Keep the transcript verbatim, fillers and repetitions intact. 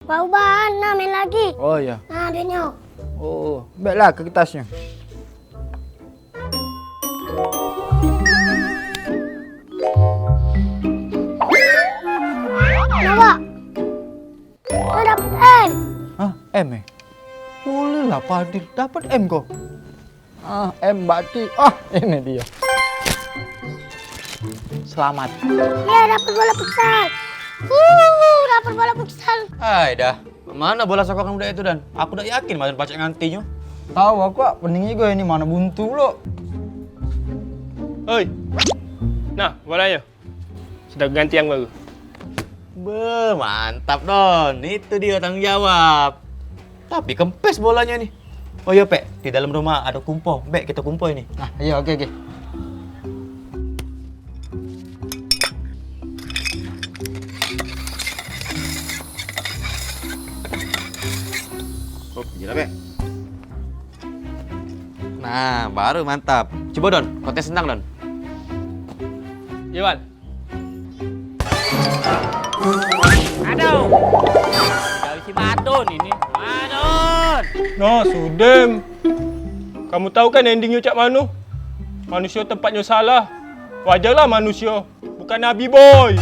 Bau bahan, nah, main lagi. Oh, iya. Nah, duitnyo. Oh, baiklah, ke kertasnyo. Kenapa? Oh, dapet M. Hah? M, eh? Boleh lah, Padil. Dapet M kau. Ah, M berarti. Ah, ini dia. Selamat. Ya, dapet bola futsal. Wuh, dapet bola futsal. Ai dah. Mano bola sokongan budak itu, Dan? Aku dak yakin Madan pacak ngantinyo. Tahu aku, ah, pening juga ini, mano buntu lo. Oi. Nah, bolanyo. Sudah ganti yang baru. Be, mantap, Don. Itu dia tanggung jawab. Tapi kempes bolanyo ni. Oh iya, Pek, di dalam rumah ado kumpo. Bek, kito kumpo ini. Nah, iya, oke, oke. Oh, gila, Pek. Nah, baru mantap. Coba, Don, kau tes tendang, Don. Iya, Wan. Aduh. Dari si Madon ini. Madon. Nah, Sudem. Kamu tahu kan endingnyo cak mano? Manusio tempatnyo salah. Wajarlah manusio. Bukan Nabi, boy.